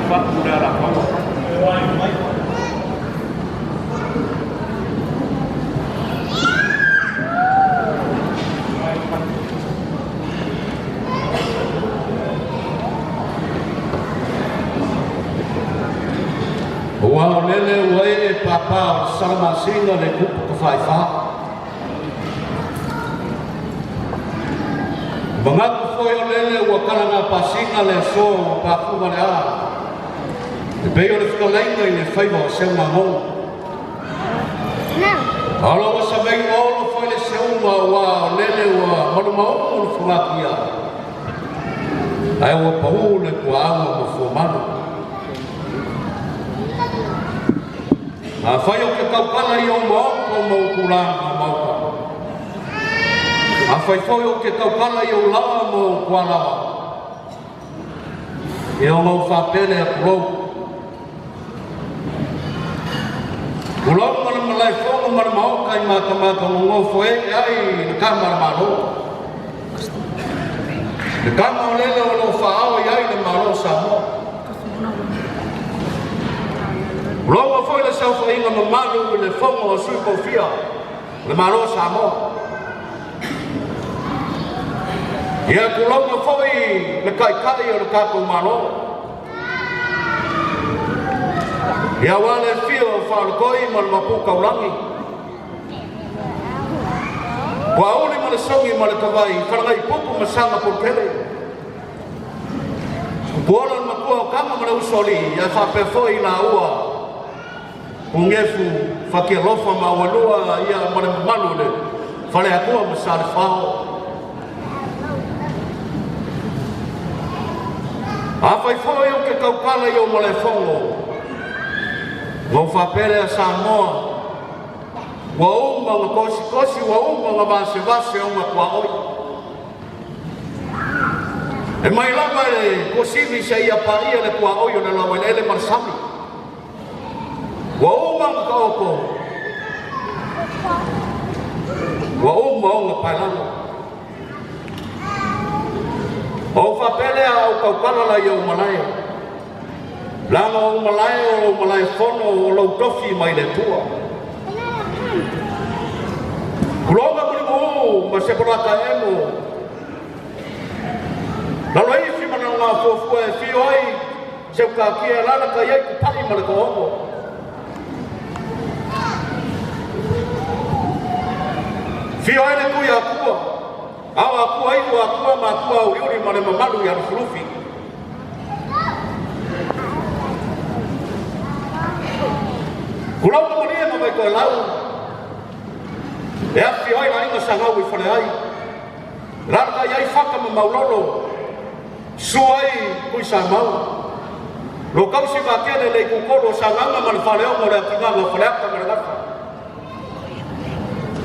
Fatu le Alataua. Ua o lele ua ee pāpā o le Salamasina le Tupu Tafaifa. Manatu foi o lele ua talaga pasina le aso ua pafuga le a. E pei o le fetalaiga i le faiva o Seumagogo. A o ua savei olo foi le seuga ua o lele ua malumaumu le fugatia. Ae ua pau le tuaau ma fuamalu. Afai ou te tautala i ou maota ma ou tulaga maota. Afai foi ou te tautala i ou laoa ma ou tualaoa. Ia ona ou faapele atu lou. Tulou ma le malaefono ma le maota i matamata nonofo ee ai le tama a le Malo. Le tama o lele o lo o faaao i ai le Malo o Samoa. Tulou foi le saofaiga mamalu i le fono a Sui Tofia o le Malo o Samoa. Ia tulouna foi le Taitai o le tatou Malo. Ia aua le afio o Faalotoi ma le Mapu Taulagi. Puauli ma le Sogi ma le Tavai, Falagaipupu ma Saga Polokele. Puola le matua o Kama ma le Usoalii, ae faapea foi laua Pugefu, Fatialofa ma Aualua, ia ma le mamalu o le Faleatua ma Salefao. Afai foi ou te tautala i ou malaefono, ona ou faapea lea, Samoa, ua uma ona tositosi, ua uma ona vasevase ona tuaoi. E mai lava e Tuasivi seia paia le tuaoi o le laueleele ma le sami. Ua uma ona taoto, ua uma ona paelalo. Ou faapea lea a ou tautala la i ou malae, leaga o ou malae o lou malae fono o lou tofi mai le Atua. Tulouna Mulimu'u ma Sekolata Emo, Laloifi ma Lalogafuafua e afio ai Seukakia e lalaka i ai Kupa'i ma le Toaono. Afio ai le Tui Atua, Ao Atua, Iu Atua ma Atua Uliuli ma le mamalu ia Lufilufi. Tulou malie ma Vaitoelau, e afifio ai le aiga Sagau i Faleai, lalaka i ai Fata ma Maulolo, Susu ai Tuisamau, lo tausi vaatele le itutolu o Sagaga ma le Faleono o le Atigaga o Faleata ma le Gafa.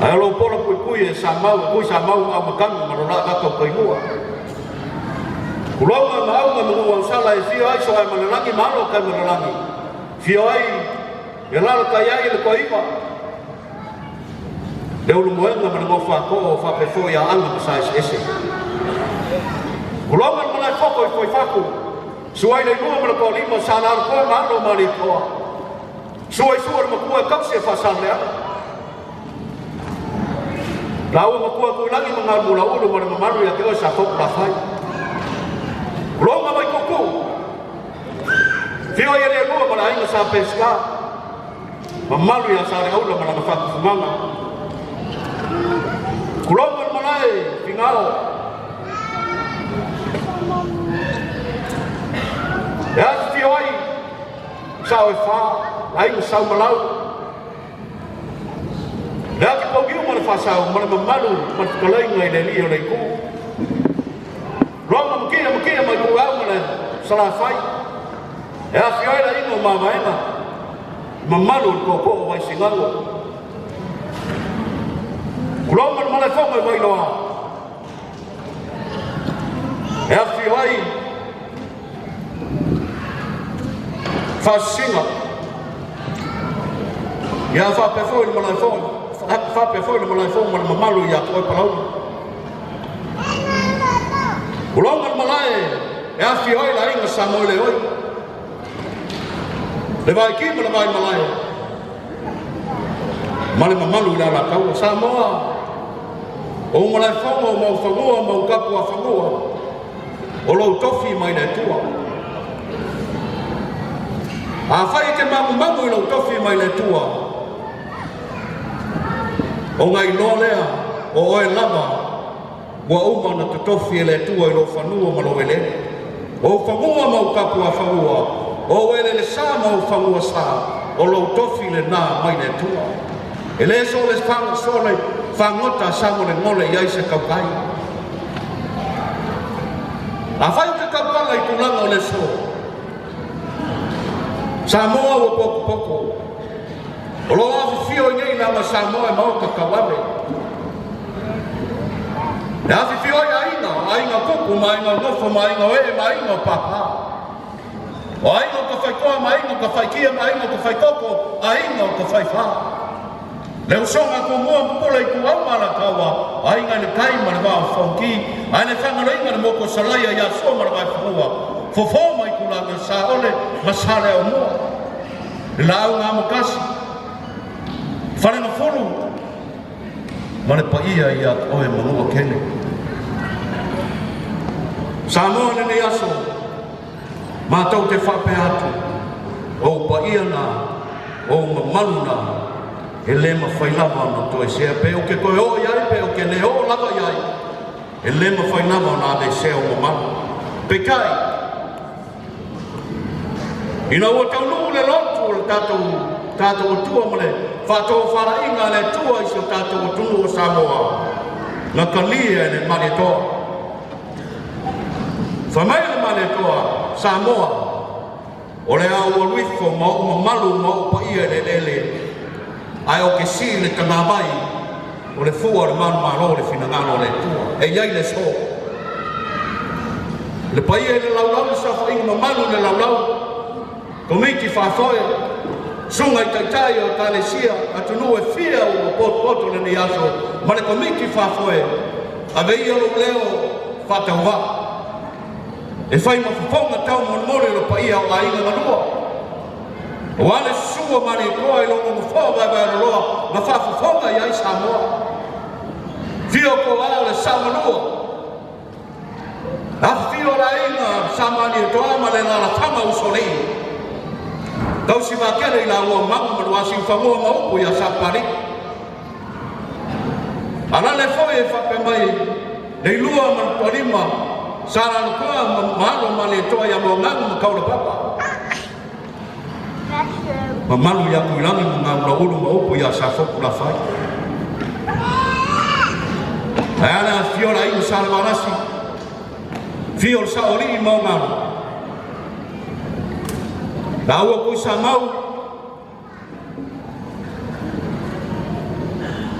Ae o lou pola puipui e Samau, e Tuisamau ma Aumatagi ma lo la kaka o Kailua. Tulou ma auga ma Nuuausala e fia ai Soaemanalagi ma alo o Kaimanalagi, fia ai e lalatai ai le toaiva, le ulumoega ma le nofoatoo o faapea foi Aana ma Saeseese. Tulou ma le malaefoto i Foifatu, sua i le ilua ma le toalima, sa lalotoa ma alo ma Alitoa. Sua i sua le matua e tausi e faasaleana. Laua matua Tuilagi ma Galumulaulu ma le mamalu ia te oe sa Faukulafai. Tulou ma Vaituutuu, fio i le lua ma le aiga sa Pesika. Mamalu ia Saleaula ma lana faatufugaga. Tulou ma le malae Figao. E afifio ai sao e fa, aiga Saumalau. Le ati pauliu ma le faasau ma le mamalu ma le fetalaiga i le alii o le itu. Loa ma makia makia mai tuau ma le Salafai. E afio ai le aiga o Mavaega, mamalu o le tootoo o Vaisigano. Tulou ma le malaefono i Vailoa. E afio ai Faasisiga. Ia faapea foi le malaefono, faapea foi le malaefono ma le mamalu ia te oe Palauli. Tulou ma le malae e afio ai le aiga Samoeleoi. Le vaiki ma le vaimalae ma le mamalu i le Alataua. Samoa, o ou malaefono, o maufanua ma ou tapuafanua, o lou tofi mai le Atua. Afai e te magumagu i lou tofi mai le Atua, ona iloa lea o oe lava ua uma ona totofi e le Atua i lou fanua ma lou eleele. O ou fanua ma ou tapuafanua, o ou eleele sa ma ou fanua sa, o lou tofi lena mai le Atua. E le so le fagota sagolegole i ai se tautai. Afai ou te tautala i tulaga o le aso, Samoa ua potopoto. O lo o afifio i nei lava Samoa e maota tauave. E afifio ai aiga, o aiga tupu ma aiga nofo ma aiga o ee ma aiga o pāpā. O aiga o Tafaitoa ma aiga o Tafaitia ma aiga o Tafaitoto, aiga o Tafaifā. Le usoga a Tumua ma Pule Ituau ma Alataua, aiga i le tai ma le vaa o Fonoti, ae le faagaloina le motu o Salaia ia Sua ma le Vaifanua, Fofo ma Aitulagi o Saole ma Saleaaumua. Le lauga amotasi, Falegafulu ma le paia ia te oe Manu'atele. Samoa i lenei aso, matou te faapea atu, o ou paia na, o ou mamalu na, e le mafai lava ona toesea, pe ou te toe oo i ai, pe ou te le oo lava i ai, e le mafai lava ona aveesea ou mamalu. Peitai, ina ua taunuu le lotu o le tatou Atua ma le faatofalaiga a le Atua i si o tatou atunuu o Samoa, na talia e le Malietoa. Fai mai le Malietoa, Samoa, o le a ou alu ifo ma ou mamalu ma ou paia i le eleele, ae ou te sii le tagavai o le fua o le manumalo o le finagalo o le Atua. E i ai le aso. Le paia i le laulau, le saofaiga mamalu i le laulau, komiti faafoe, susuga i taitai o Ekalesia, atunuu e fia ua potopoto lenei aso ma le komiti faafoe, ave ia lou leo faatauvaa e fai ma fofoga taumolimoli o le paia o aiga na lua. Aua le susu o Malietoa i lona nofoa vaevaeloloa na faafofoga i ai Samoa. Afio Toa o le Saogalua, afifio le aiga Sa Malietoa ma le alaalafaga o Usoalii, tausi vaatele i laua Magu ma Luasiufanua ma upu ia Sapapalii. Alala foi e faapea mai le Ilua ma le Toalima, Sa Lalotoa ma alo o Malietoa ia Moagaga ma Taulapapa. Mamalu ia Tuilagi ma Gaulaulu ma upu ia Safotulafai. Ae a le afifio o le aiga Sa Levalasi, afio o le Saoalii ma ona alo. Laua Tuisamau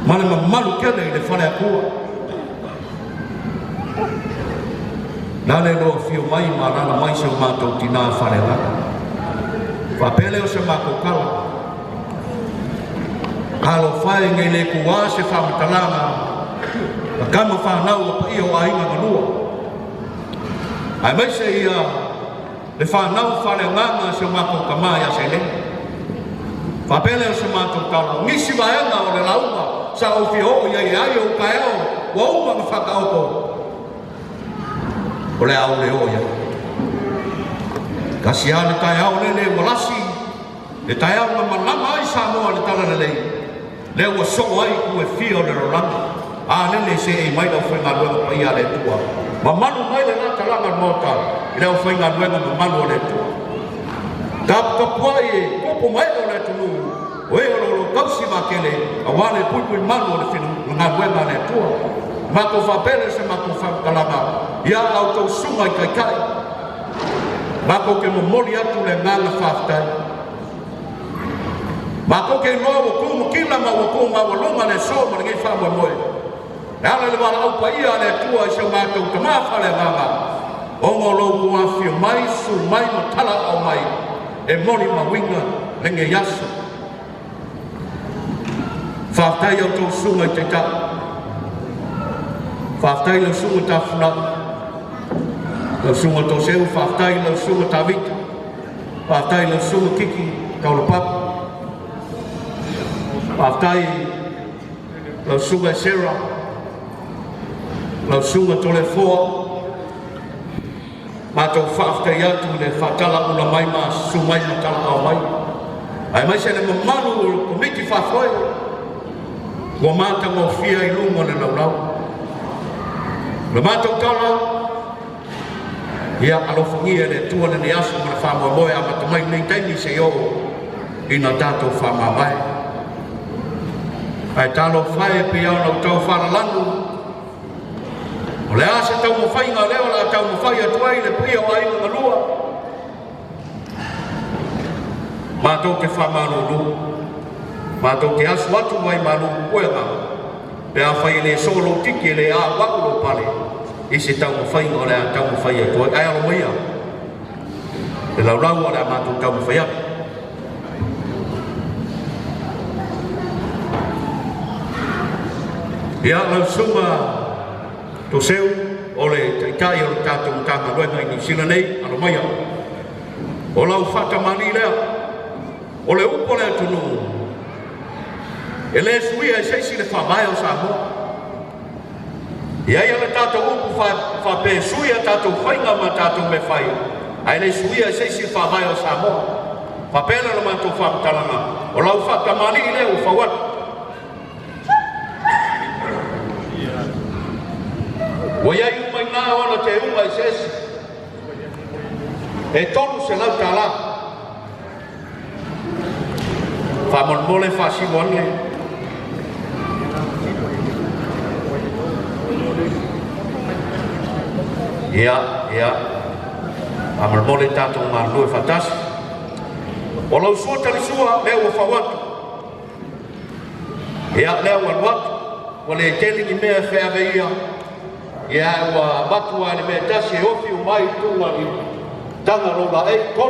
ma le mamalu tele i le Faleatua. Na le loa afio mai ma alaala mai si o matou tinā Faleagaga. Faapea lea o se matou tala. Talofa e nei le tuā se faamatalaga a tama fanau a paia o aiga na lua. Aemaise ia le fanau faaleagaga a si o matou tama ia Seleni. Faapea lea o se matou tala, o nisi vaega o le lauga sa ou fia oo i ai e ai ou taeao ua uma ona faataoto, o le a ou le oo i ai. Tasi lava le taeao lele ua lasi, le taeao na malama ai Samoa i le talalelei, lea ua soo ai itu e fia o le lalolagi. A lele seei mai le aufaigaluega paia a le Atua, mamalu mai le la talaga o le Maota i le aufaigaluega mamalu a le Atua. Taputapuai e tupu ma ee o le atunuu, o e o lo o tausi vaatele, aua le puipui malu o le galuega a le Atua. Matou faapea lea o se matou faamatalaga ia a outou susuga i taitai, matou te momoli atu le agaga faafetai. Matou te iloa ua tu matila ma ua tu maualuga le aso ma lenei faamoemoe. E ala i le valaau paia a le Atua i si o matou tama faaleagaga, ona o lo outou afifio mai, susu mai ma talaaaao mai e molimauina lenei aso. Faafetai i a outou susuga i taitai. Faafetai i lau susuga Tafunai, lau susuga Toseu, faafetai i lau susuga Tavita, faafetai i lau susuga Kiki Taulapapu. Faafetai lau susuga Sarah, lau susuga Toleafoa, matou faafetai atu i le faatalaula mai ma susu mai ma talaaa mai, aemaise le mamalu o le Komiti Faafoe ua matagofia i luga o le laulau. O le matou tala, ia alofagia e le Atua lenei aso ma le faamoemoe e amata mai lenei taimi seia oo ina tatou faamavae. Ae talofa e, pei lava ona ou tau faalalanu, o le a se taumafaiga lea o le a taumafai atu ai le paia o aiga na lua, matou te faamalulu, matou te asu atu ai malu puega pe afai e le soo lou tiki, e le a'ua'u lou pale i se taumafaiga o le a taumafai atu ai. Ae alo maia le laulau o le a matou taumafai atu. Ia, lau susuga Toseu, o le taitai o le tatou Matagaluega i Niu Sila nei, alo maia. O lau faatamālii lea, o le upu a le atunuu, e le suia e se isi le faavae o Samoa. E i ai le tatou upu faapea, e sui a tatou faiga ma tatou mea fai, ae le suia e se isi le faavae o Samoa. Faapea la matou faamatalaga, o lau faatamalii lea ua fau atu. Ua i ai uma i ina ona teuga eseese e $300. Faamolemole faasino ane. Ia, ia. Faamolemole tatou galulue faatasi. O lau sua talisua lea ua fau atu. Ia, lea ua alu atu. Ua le tele ni mea e feave ia. Ia, ua avatu lava le mea e tasi e ofi uma ai tuga i taga lou laei, $300.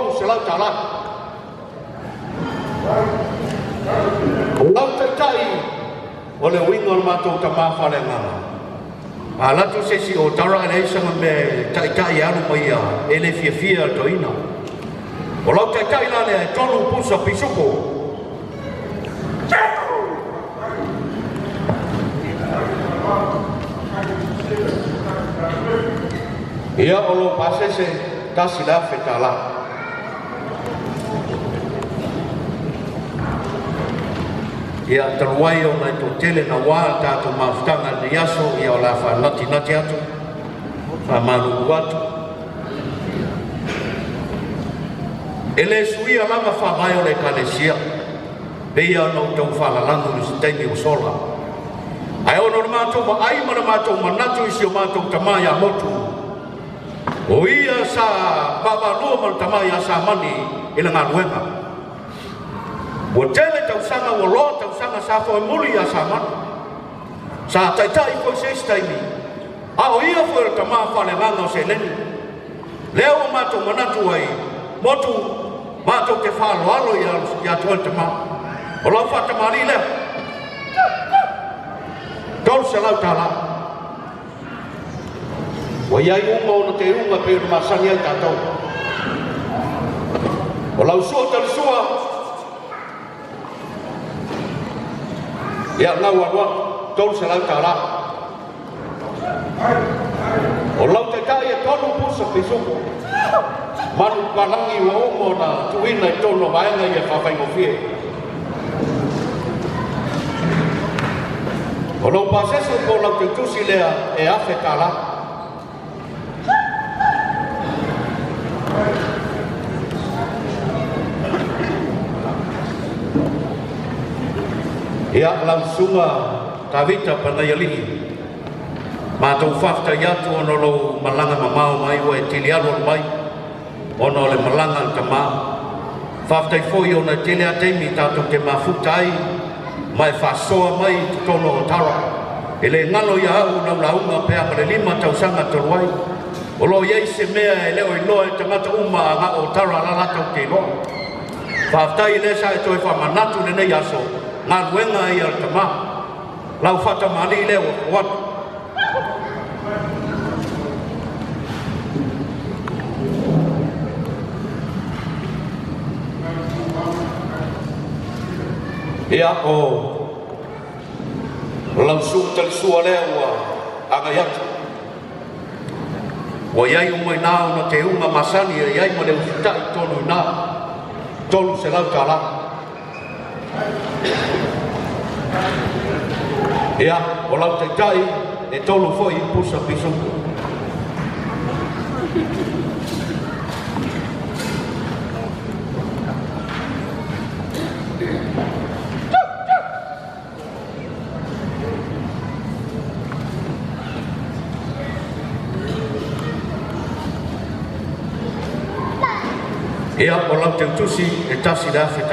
O lau taitai, o le uiga o le matou tamā faaleagaga. A alu atu se isi o tara e leai sana mea e taitai e alu mai ia e le fiafia le toeaina. O lau taitai la lea e tolu pusa pisupo. Ia, o lou pasese $1,000. Ia, talu ai ona e toatele naua le tatou mafutaga i lenei aso, ia o le a faanatinati atu, faamalulu atu. E le suia lava faavae o le Ekalesia, pei ona ou tau faalalagu i se taimi ua sola. Ae ona o le matou vaai ma le matou manatu i si o matou tama ia Motu, o ia sa vaavaalua ma le tama ia Samani i le galuega. Ua tele tausaga, ua loa tausaga sa foemuli ia Samani. Sa taitai foi se isi taimi, a o ia foi o le tama faaleagaga o seleni. Lea ua matou manatu ai, Motu, matou te faaaloalo ia te oe le tama. O lau faatamalii lea, $300. Ua i ai uma ona teuga pei ona masani ai tatou. O lau sua talisua, ia lau alu atu, $300. O lau taitai e tolu pusa pisupo. Manu palangi ua uma ona tuuina i totonu o vaega ia e faafaigofie. O lou pasese po o lau teutusi lea e $1,000. Ia, lau susuga Tavita Panaialii, matou faafetai atu ona o lou malaga mamao mai ua e tili alualu mai ona o le malaga a le tama. Faafetai foi ona e tele a taimi tatou te mafuta ai ma e faasoa mai i totonu o Otara. E le galo ia au lau lauga pe a ma le 5 tausaga talu ai. O lo o i ai se mea e le o iloa e tagata uma a na o Otara la latou te iloa. Faafetai lea sa e toe faamanatu lenei aso, galuega ia le tama. Lau faatamalii lea ua fou atu. Ia, o lau suu talisua lea ua agai atu. Ua i ai uma i ina ona teuga masani e i ai ma le usitai i totonu i ina, $300. Ia, o lau taitai e tolu foi pusa pisupo. Ia, o lau teutusi e $1,000.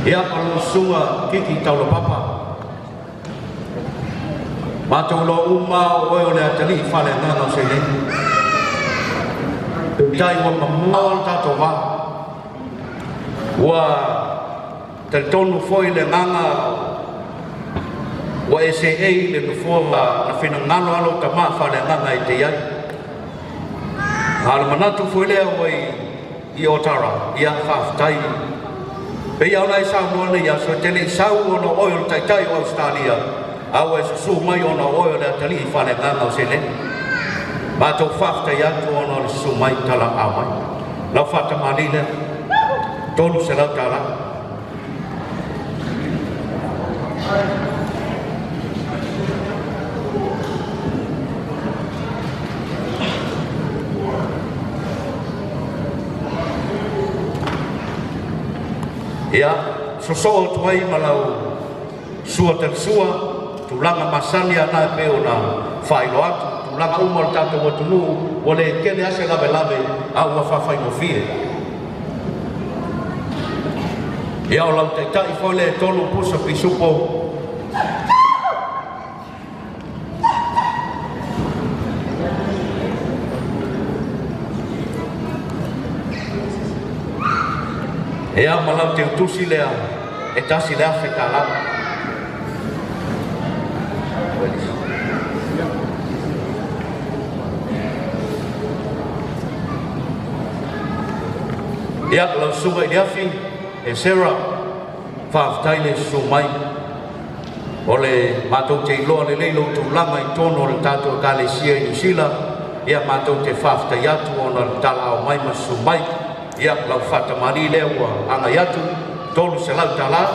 Ia, o lau susuga Kiki Taulapapa, matou iloa uma o oe o le atalii faaleagaga o seleni. Peitai ua mamao le tatou va. Ua talitonu foi le agaga ua e seei i le nofoa na finagalo lava lou tama faaleagaga e te i ai. A o le manatu foi lea ua i Otara, ia faafetai. Pei ona e saunoa nei aso e te le i sau ona o oe o le taitai o Ausetalia, a ua e susū mai ona o oe o le atalii faaleagaga o seleni. Matou faafetai atu ona o le susu mai talaao mai. Lau faatamalii lea, $300. Ia, sosoo atu ai ma lau sua talisua, tulaga masani ana e pei ona faailoa atu, tulaga uma o le tatou atunuu, ua le tele lava se lavelave a ua faafaigofie. Ia, o lau taitai foi lea e tolu pusa pisupo. Ia, ma lau teutusi lea e $1,000. Ia, lau susuga i le afi, e Sarah, faafetai le susu mai. O le matou te iloa lelei lou tulaga i totonu o le tatou ekalesia i Niu Sila, ia matou te faafetai atu ona o le talaao mai ma susu mai. Ia, lau faatamalii lea ua agai atu, $300.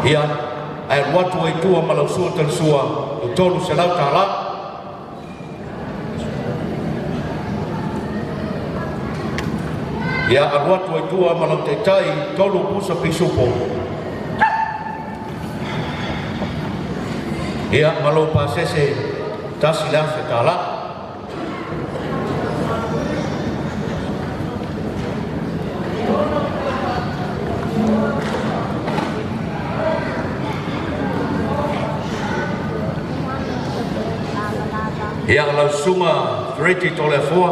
Ia, ae alu atu ai i tua ma lau sua talisua i $300. Ia, alu atu ai i tua ma lau taitai, tolu pusa pisupo. Ia, ma lou pasese $1,000. Ia, lau susuga Fereti Toleafoa,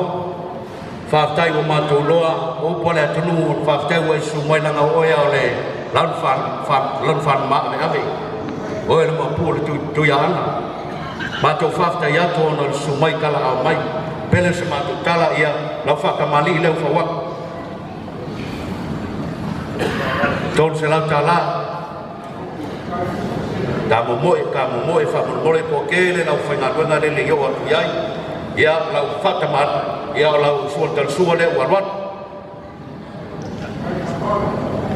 faafetai ua matou iloa o upu a le atunuu, faafetai ua e susu mai leaga o oe o le lanufaamamaave, oe le mapu o le Tuiaana. Matou faafetai atu ona o le susu mai talaao mai. Pele se matou tala, ia lau faatamalii lea ua fau atu. $300. Ta momoe faamolemole po tele lau faigaluega lele i oo atu i ai. Ia, lau faatamalii, ia o lau sua talisua lea ua alu atu.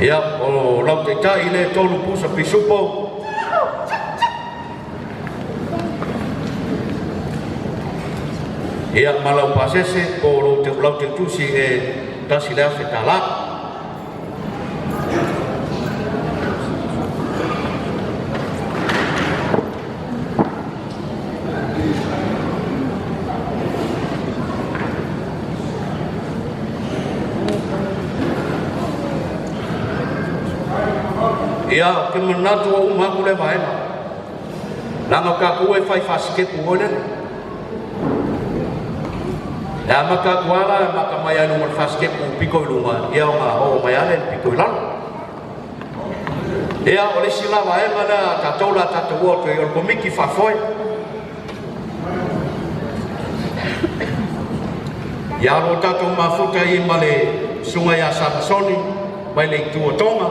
Ia, o lau taitai le tolu pusa pisupo. Ia, ma lau pasese po o lau teutusi e $1,000. Ia, ou te manatu ua uma atu lea vaega. Leaga o tatou e fai faasitepu foi lele. E amata atu lava la amata mai lava i luga o le fasitepu pito i luga, ia ona oo mai lava lea i le pito i lalo. Ia, o le isi la vaega lea a tatou o le a tatou o atu ai, o le Komiti Faafoe. Ia, o lo o tatou mafuta ai ma le susuga ia Samasoni mai le itu o Toga.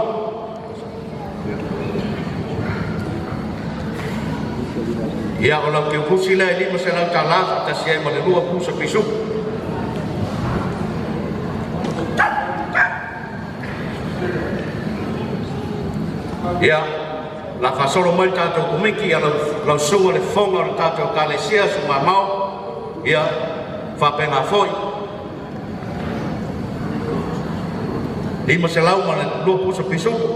Ia, o lau teutusi lea e $500 faatasi ai ma le lua pusa pisupo. Ia, la faasolo mai le tatou komiti ia lau susuga le fofoga o le tatou Ekalesia Sugamao, ia faapena foi 500 ma le lua pusa pisupo.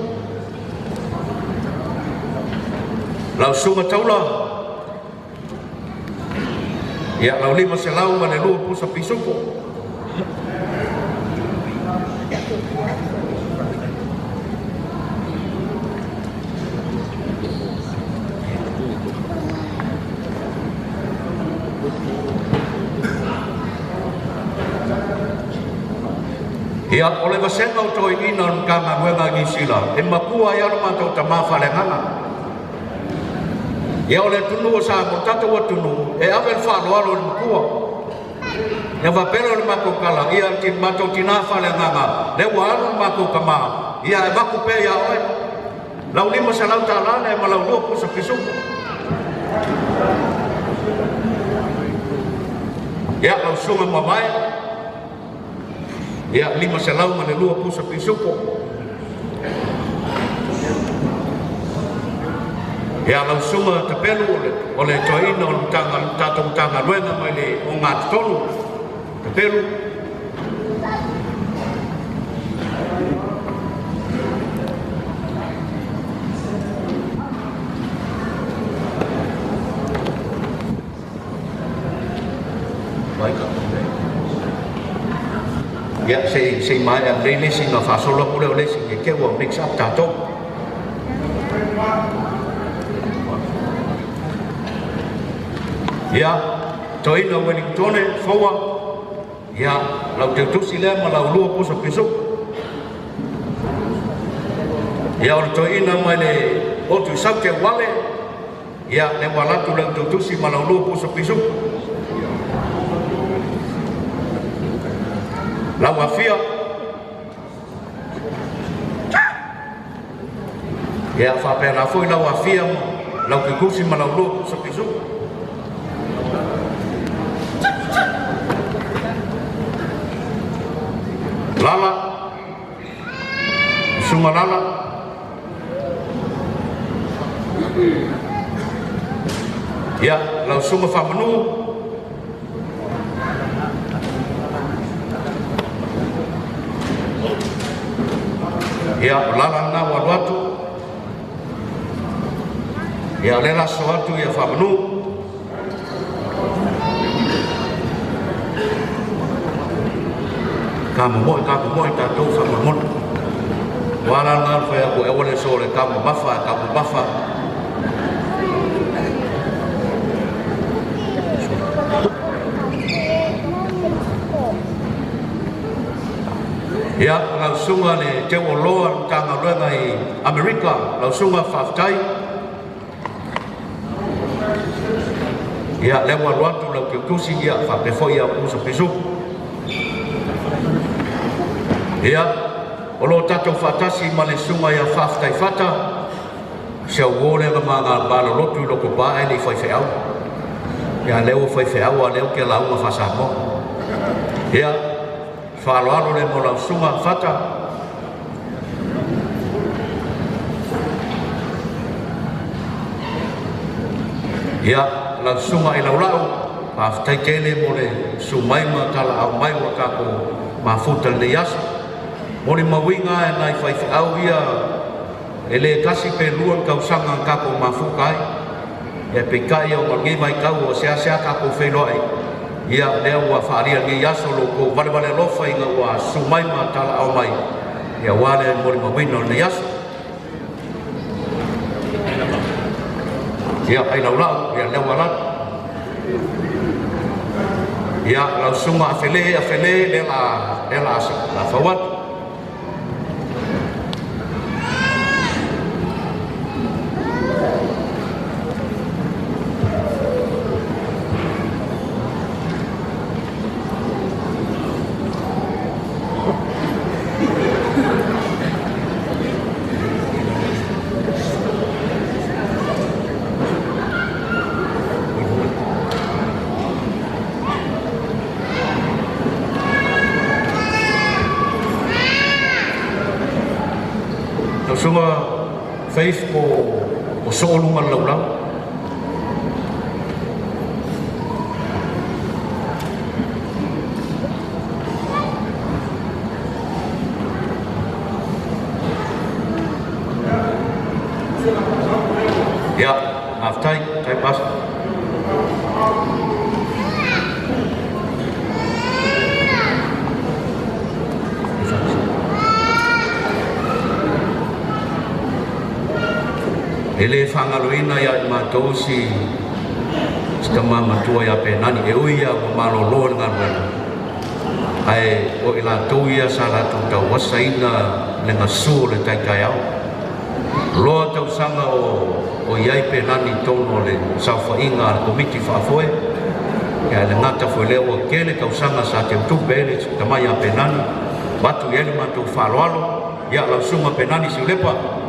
Lau susuga Taula, ia lau 500 ma le lua pusa pisupo. Ia, o le vasega o toeaiina o le Matagaluega a Niu Sila e matua ai lava lo matou tamā faaleagaga. Ia, o le atunuu o Samoa, o tatou atunuu, e ave le faaaloalo i le matua. Ia faapea lea o le matou tala, ia matou tinã faaleagaga, lea ua alu le matou tamā, ia e avatu pea ia oe. Lau $500 lea ma lau lua pusa pisupo. Ia, lau susuga Mavae, ia 500 ma le lua pusa pisupo. Ia, lau susuga Tapelu o le toeaina o le tatou Matagaluega mai le ogatotonu Tapelu. Ia, se i maea lelei le isi ona faasolo atu lea o le isi, ne i te i ua mix up tatou. Ia, toeaina Ueligitone Foa, ia, lau teutusi lea ma lau lua pusa pisupo. Ia, o le toeaina mai le motu i Saute Uale, ia, lea ua alu atu lau teutusi ma lau lua pusa pisupo. Lau Afia, ia faapena foi lau Afia ma lau teutusi ma lau lua pusa pisupo. Lala, Susuga Lala, ia, lau susuga Faamanu, ia, o Lala lena ua alu atu, ia, o lea la sosoo atu ia Faamanu. Tamomoe, tamomoe tatou faamolemole. Ua ala lena ona fai atu e aua le sola e taumamafa, e taumamafa. Ia, lau susuga le teu oloa le Matagaluega i Amerika, lau susuga faafetai. Ia, lea ua alu atu lau teutusi, ia, faapea foi ia pusa pisupo. Ia, o lo o tatou faatasi ma le susuga ia Faafetai Fata, si au uo lea na ma malolotu i Lotopa ae le i faifeau. Ia, lea ua faifeau, a o lea ou te lauga faa-Samoa. Ia, faaaloalo le mo lau susuga Fata. Ia, lau susuga i Laulau, faafetai tele mo le susu mai ma talaau mai ua tatou mafuta i lenei aso. Molimauina e nai faifeau ia e le tasi pe lua ni tausaga na tatou mafuta ai. Ia peitai ona o lenei vaitau ua seasea tatou feiloai, ia lea ua faaalia lenei aso lo outou valevale alofa ina ua susu mai ma talaau mai, ia aua le molimauina o lenei aso. Ia, ai laulau, ia lea ua alu atu. Ia, lau susuga Afele, Afele, lea la, lea la, la fau atu. Lau susuga Faith po o soo luga le laulau. Ia, faafetai, tai pastor. E le faagaloina ia i matou si si tama matua ia Penani, e ui ia ua malolo le galuega, ae o i latou ia sa latou tauasaina le gasu o le taitaeao. Loa tausaga o i ai Penani i totonu o le saofaiga a le Komiti Faafoe, ia le gata foi lea ua tele tausaga sa teutupe ai le tama ia Penani, avatu i ai le matou faaaloalo, ia lau susuga Penani Siulepa.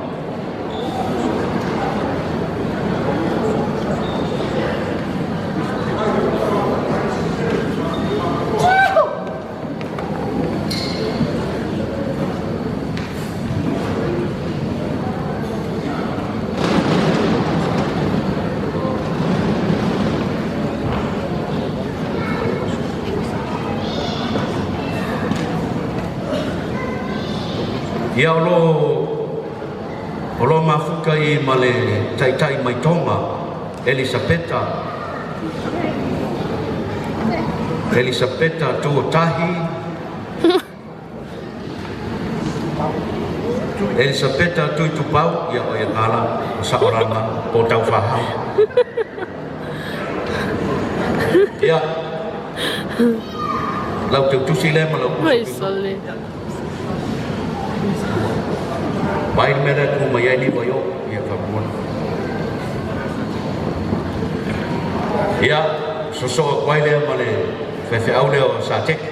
Ia o lo o lo mafuta i ma le taitai mai Tonga Elisapeta Elisapeta Tuotahi Elisapeta Tuitupau ia o ia kala o Saorana o Taufahau. Ia lau teutusi lea ma lau Ai sole. Vai le mea lea tu mai ai niva i o ia faamolemole. Ia soso atu ai lea ma le faifeau lea o Sateke.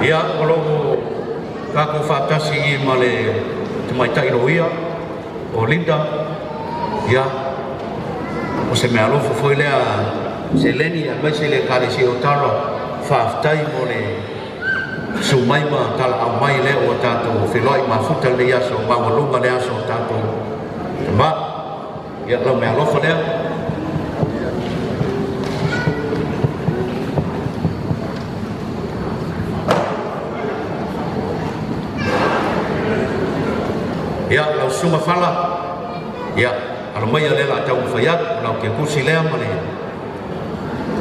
Ia, o lo o tatou faatasi i ma le tamaitai loia o Linda. Ia, o se meaalofa foi lea seleni aemaise le Ekalesia o Tara. Faafetai mo le susu mai ma talaau mai lea ua tatou feiloai mafuta lenei aso maualuga le aso o tatou tama. Ia, lau meaalofa lea. Ia, lau susuga Fala, ia, alo maia lea la taumafai atu, lau kepusi lea ma le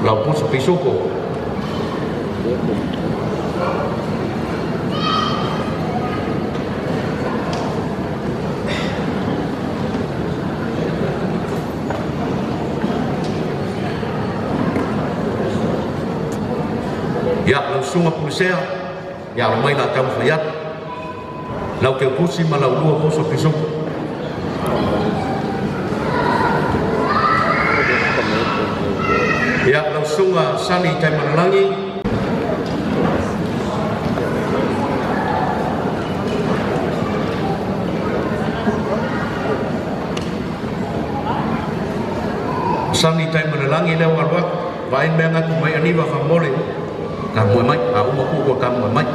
lau pusa pisupo. Ia, lau susuga Pulisea, ia alo mai la taumafai atu. Lau teutusi ma lau lua poso pisupo. Ia, lau susuga Sani Taimanalagi. Sani Taimanalagi lea ua alu atu, vaai mea gatu mai aniva faamolemole, ka moe mai, a uma kuku ka moe mai.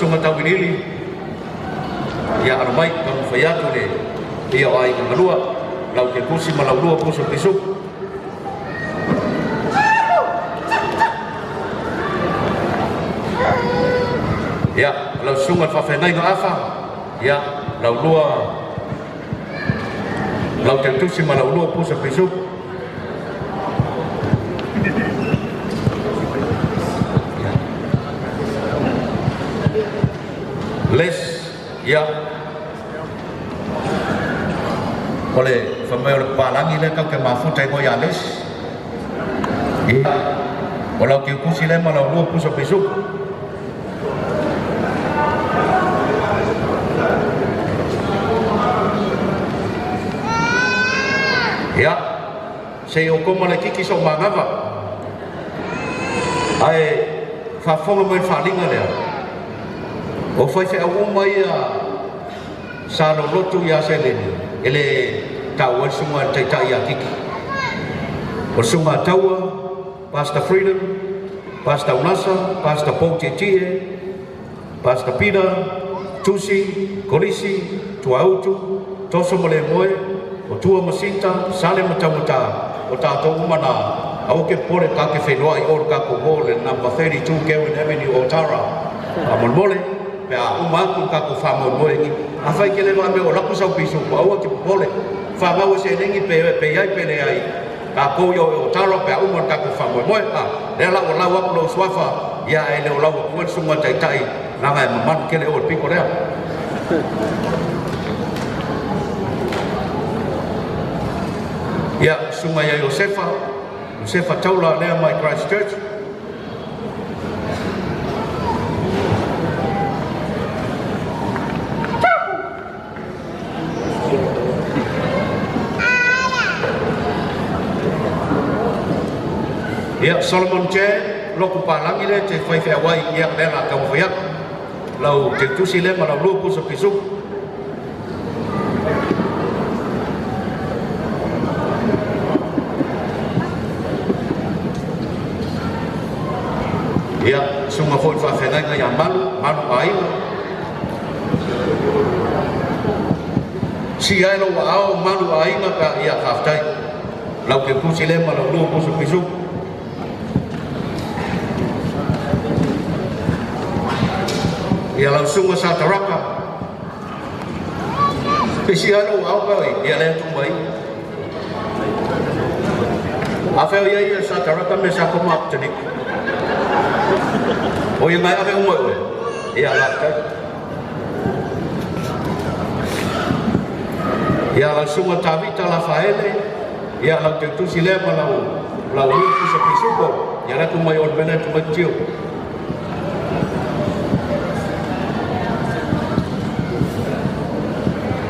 susuga Tauiliili, ia alo mai taumafai atu le paia o aiga galua, lau Ketusi ma lau lua pusa pisupu. Ia, lau susuga i le faafeagaiga Afa, ia, lau lua lau Teutusi ma lau lua pusa pisupu. Les, ia, o le fai mai o le papalagi lea tatou te mafuta ai moe ia Les. Ia, o lau tiutusi lea ma lau lua pusa pisupu. Ia, se i outou malaikiki sou manava, ae faafofoga mai i le faaaliga lea, o faifeau uma ia sa lolotu ia seleni e le taua ai le susuga i le Taitai ia Kiki. O le susuga a Taua, Pastor Freedom, Pastor Unasa, Pastor Paul Tietie, Pastor Peter, Tusi, Kolisi, Tuautu, Toso ma Lemoe, o Tua ma Sinta, Sale ma Taugata, o tatou uma na, aua ke popole tatou te feiloai o le tatou hall i le number 32 Gewin Avenue, Otara. Faamolemole, pe a uma atu le tatou faamoemoe i, afai e te le vaai mai o lako sau pisupo, aua te popole, fanau e seleni pe pe iai pe leai, tatou ia o Otara pe a uma le tatou faamoemoe. A, lea la ua lau atu lou suafa, ia ae le o lau atu ai le susuga taitai, leaga e mamalu tele oe i le pito lea. Ia, susuga ia Iosefa, Iosefa Taula lea mai Christchurch. Ia, Solomon Chan, lotu palagi lea te fai feauai, ia, lea la taumafai atu. Lau teutusi lea ma lau lua pusa pisupu. Ia, susuga foi i le faafeagaiga ia Malu, Malu Aiga. Sii ae lou aao malu aiga pe a ia faafetai. Lau teutusi lea ma lau lua pusa pisupu. Ia lau susuga Sataraka. Pe sii ae lou aao pe oi, ia lea tuu mai. Afea o ia ia Sataraka me sa koma Apetaniku. O ia mai ave uma i oe. Ia faafetai. Ia lau susuga Tavita Lafaele, ia lau teutusi lea ma lau lau lua pusa pisupo, ia lea tuu mai o le mea lea tuu mai tio.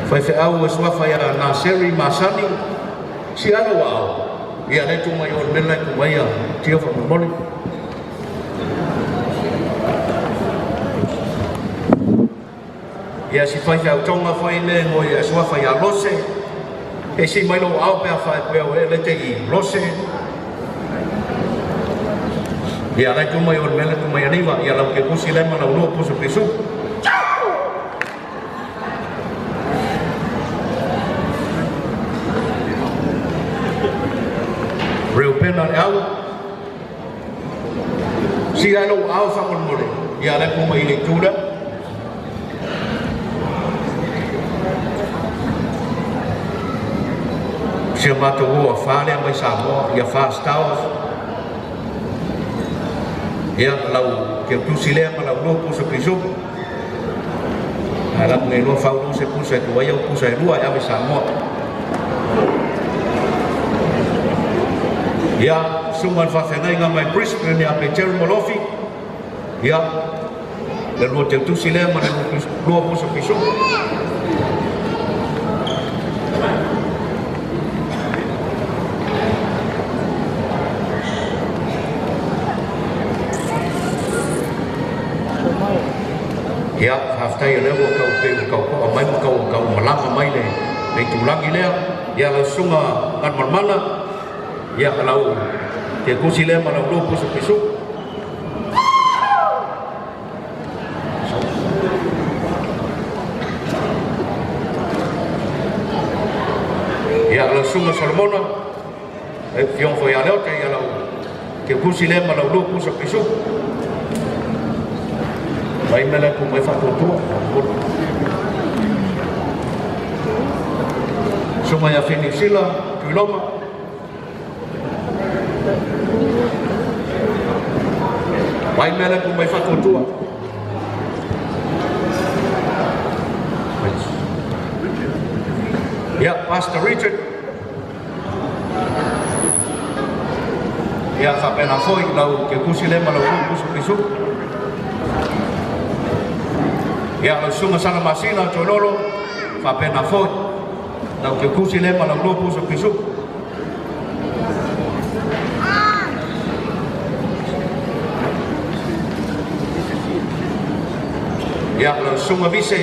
Faifeau e suafa ia Naseri Masani, si alo ua ao, ia lea tuu mai o le mea lea tuu mai ia tio faamolemole. Ia si faifeau tonga foi le ngoi e suafa ia Lose, e si mai lou ao pe a fae pe o e le te i Lose. Ia lai tu mai o le mele tu mai aniva, ia lau ke pusi le ma lau lua pusu pisu. Reupena le au, Sii ae lou aao faamolemole, ia la e po mai i le itu lea. Si o matou uo a Fa lea mai Samoa, ia Fa Stowers. Ia, lau teutusi lea ma lau lua pusa pisupu. Ae laku nei lua fau lua se pusa e tuai au pusa e lua e ave Samoa. Ia, susuga i le faafeagaiga mai Brisbane ia Peteru Molofi. Ia, le lua teutusi lea ma le lua pusa pisupu. Ia, faafetai o lea ua tau pei ua tau to'a mai ma tau tau malama mai le le itulagi lea. Ia lau susuga Galumalemana, ia lau teutusi lea ma lau lua pusa pisupu. Susuga Solomona, e fioga foi ia Leota, ia lau keukusi lea ma lau lua pusa pisupu. Mai mea ku mai faatuatua. Susuga ia Finisila, Tuiloma. Mai mea ku mai faatuatua. Ia, Pastor Richard. Ia, faapena foi lau keukusi lea ma lau lua pusa pisupu. Ia, lau susuga Sana Masina, Toilolo, faapena foi lau keukusi lea ma lau lua pusa pisupu. Ia, lau susuga Vise,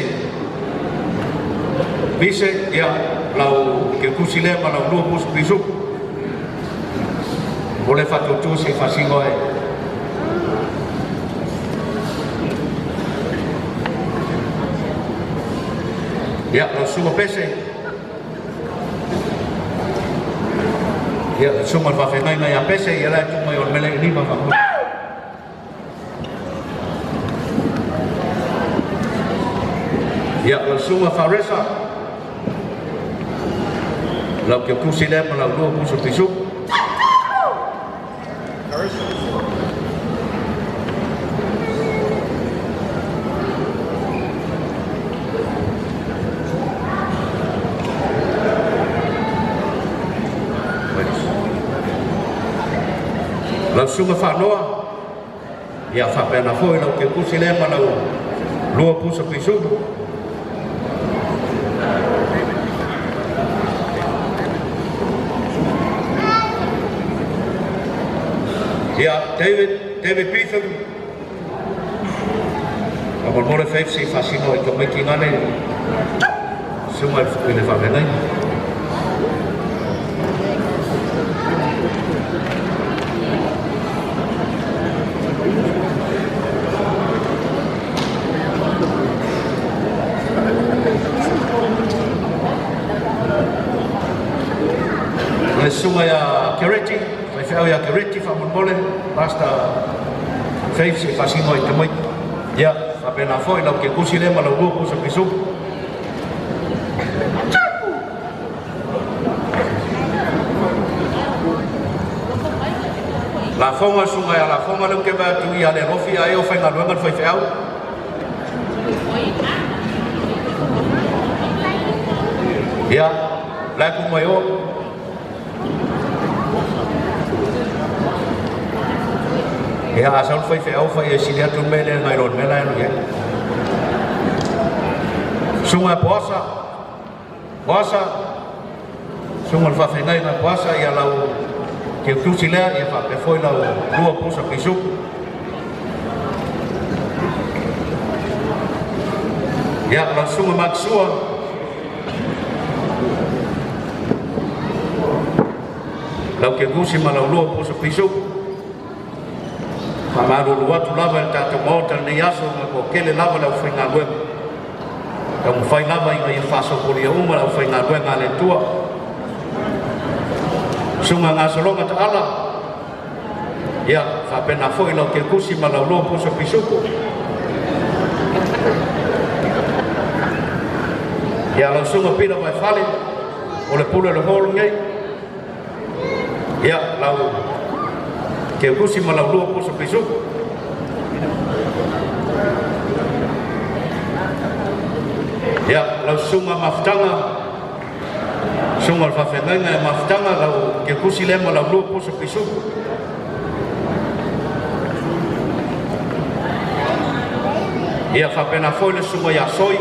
Vise, ia, lau keukusi lea ma lau lua pusa pisupu. O le faatuatua se i faasino ai. Ia, lau susuga Pese. Ia, lau susuga le faafeagaiga ia Pese, ia la e tuu mai o le mele i lima faamolemole. Ia, lau susuga Faresa. Lau keukusi lea ma lau lua pusa pisupu. Lau susuga Faanoa, ia faapena foi lau keukusi lea ma lau lua pusa pisupu. Ia, David, David Beetham. Faamolemole Faith se i faasino i tamaiti gane susuga i le faafeagaiga. Le susuga ia Kereti, faifeau ia Kereti faamolemole, Pastor Faith se i faasino i tamaiti. Ia, faapena foi lau kekusi lea ma lau lua pusa pisupu. Lafoga susuga ia Lafoga lea ou te vaai atu ia le alofi ae o faigaluega le faifeau. Ia, la e ku mai o. Ia, a sau le faifeau fai e sili atu le mea lea nai lo le mea la e alu i ai. Susuga ia Poasa, Poasa, susuga i le faafeagaiga Poasa, ia lau keutusi lea, ia faapea foi lau lua pusa pisupu. Ia, lau susuga Makisua, lau keutusi ma lau lua pusa pisupu. Faamalulu atu lava i le tatou Maota i lenei aso, ma ua tele lava le aufaigaluega. Taumafai lava ina ia faasopolia uma le aufaigaluega a le Atua. Susuga Gasologa Taala, ia faapena foi lau keukusi ma lau lua pusa pisupu. Ia lau susuga Pita Vaifale, o le pule o le hall lenei. Ia lau keukusi ma lau lua pusa pisupu. Ia lau susuga Mafutaga, susuga o le faafeagaiga ia Mafutaga, lau keukusi lea ma lau lua pusa pisupu. Ia faapena foi le susuga ia Soi.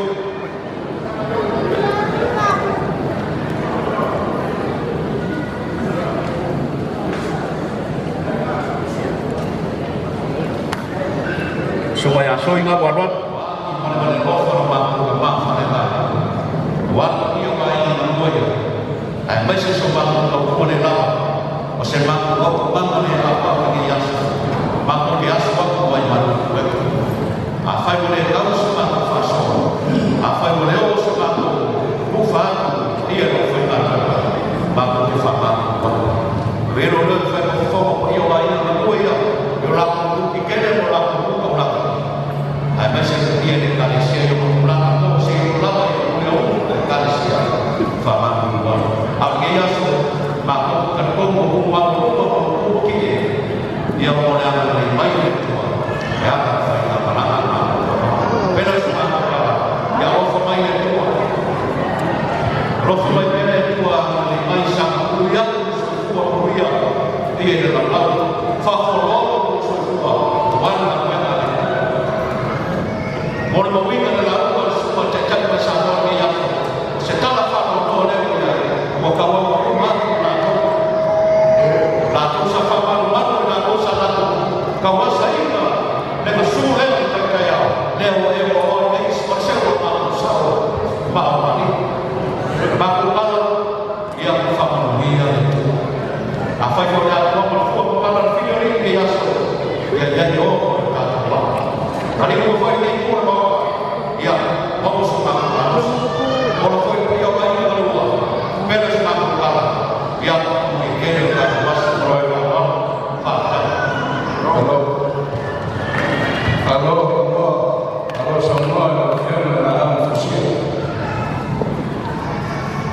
Susuga ia Soi Gau alu atu. Aemaise so matou taupole lava, o se matou auaunaga lea e aoao i lenei aso, matou te aso atu ai ma le utuega. Afai ua le tau se matou faasoa, afai ua le oo se matou tufa atu i le paia i le aufaigaluega, matou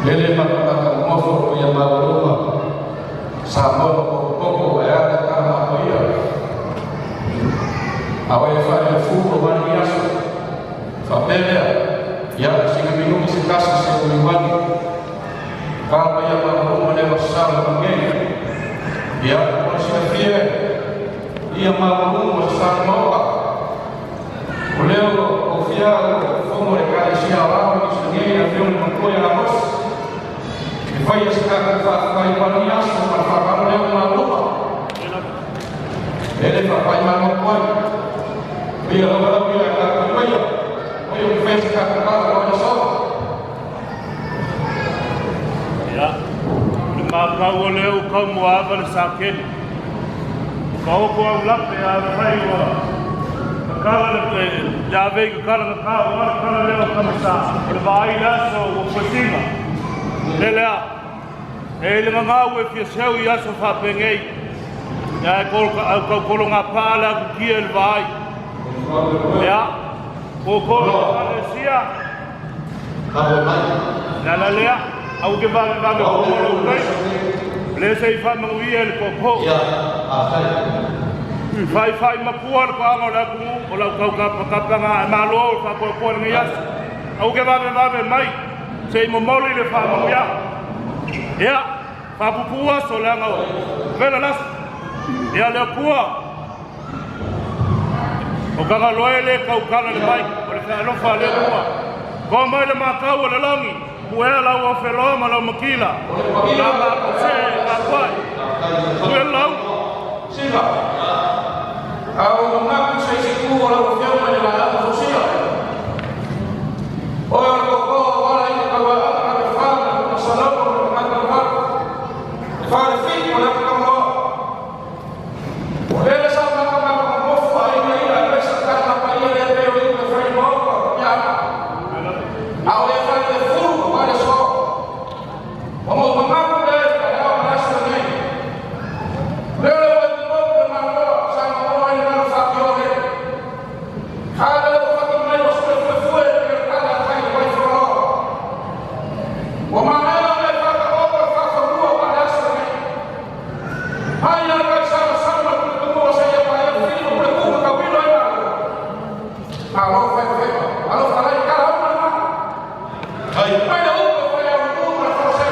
Lele matamata nofo ia maualuga Samoa ma potopoto e ale tala mapaia. A o e whae le fuko wani aso. Whapelea, ia singa minuki se kasi se uliwani. Kala ia maualuga le wasala mangeni. Ia, o sina fie, ia maualuga sa maoka. O leo o fia o fomo le kalesia o rao i singe a fio le matua ia Amos. E fai a se kaka whaafai wani aso ma whakaro leo maualuga. Ele whawhai mai matua. Ia lava lau ia ka kuia. O ia o fai se kaka kala o le so. Ia, le makau o leo kau moava le sakeli. Ka oko au lape a le fai ua. Kakala le le ave i kakala ka ka o le kala leo kamasa. O le vaai le aso ua fuatinga. Le lea. E le ngangau e fia seu i aso whapengei. Ia e kolo au kau kolo ngā pā le aku kia le vaai. Ia, ko kolo le sia. Ka mai. La la lea, au ke vave vave ko molo kai. Le se i wha manguia le koko. Ia, a fai. Fai fai mapua le koanga o le aku o lau kau kapa kapanga e malo o wha koe koe ngai aso. Au ke vave vave mai, se i momoli le wha manguia. Ia, wha pupua so le anga o. Vela las. Ia le pua. O kanga loe le kau kala le mai, o le wha le pua. Ko mai le makau o le langi, puea lau o wheloa ma lau makila. La ma se ka koe. Pue lau. Sila. Au ngaku se isi ku o lau afioga i le laau fosia. O e o le koko o wala i ka wa ka le fa na salama o le kaka wa. Le fa le fi o le kaka wa. O le le sa maka maka mofu a ina ina le sa ka na pa ia le pe o i le fai mo ya. A o e fa le furu o le so. O mo mamaku le ka o na sa nei. Le le wa mo le ma lo sa mo ai na fa ki o le. Ha le o fa ki mai o se fu fu e ke ka la kai wai fo lo. O ma mai o le fa ka o fa fa lu o pa sa nei. Ai na ka sa sa ma ku mo sa ya pa ya fi o le ku ka wi lo ya. A lo fa fa a lo fa lai ka o ma. Ai. Mai le o fa ya o ku ma fa se.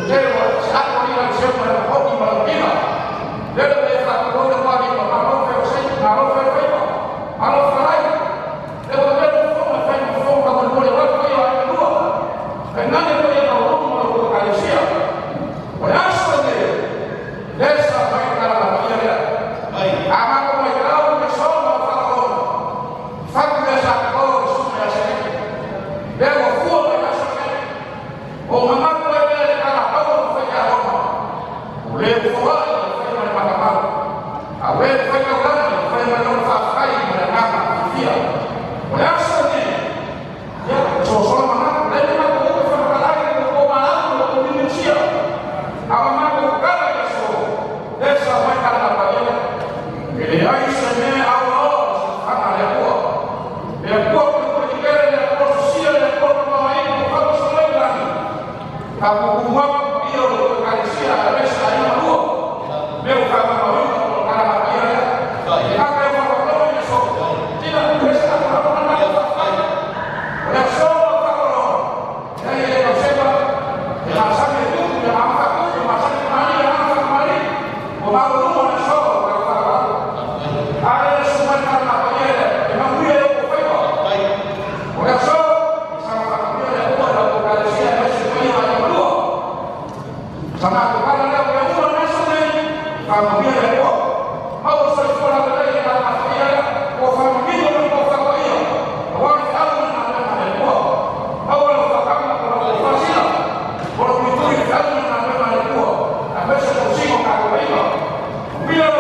Se o sa ko ni la se ma o ki ma ki na. Le le le fa ko le pa ni ma lo fa se ma lo fa fa ma lo fa lai. Le o le fo ma fa ma fo ka mo le wa ko ya lu. E na ne ko ya o mo lo ka le sia. O ya so ne. Le sa fa ka la ya le. Ai. A ma ko mai ka o me so ma fa ko. Fa ku le sa ko su ya se. Le o fu o ya so ne. O mama ko le le ka la pa o fa ya o. O le fo wa fa ma ma ka. A we fa ka la fa ma no fa fa i ma na ma fia. O ya so ne. Ya so so ma na le ma ko ko fa ka la ko ma la ko ni ni sia. A ma ko ka la ya so. Le sa ma ka la pa ya. E le ai se me a o ana le ko. Le ko ko ni kere le ko sia le ko ma ai ko fa so le la. Ka ko ku ma ia o ka le sia le sa ia lu. Me o ka ma o ka la pa ya. Ka ka fa ko lo so. Tira le sa ma ma na fa fa. Le so fa ko lo. E le se ma e ma sa me tu e ma fa ku e ma sa ma ni ma fa ma ni. O ma lo mo le so ka fa ka. A le so ma ka la pa ya e ma ku e ko fa ko. Ai. O le so sa ma ka le ko la ko ka le sia le so ia ma lu. Sa ma ko ka la le ko mo na so ne. Fa ma mi le ko. Ma o so fo la le ya ma fa ya ko fa ma mi lo ko fa ko ia. O wa ni au na na na le ko. Au lo fa ka ma ko lo fa sia. O lo mi tu ni au na na na le ko. A me se ko si ko ka ko ia. Mi lo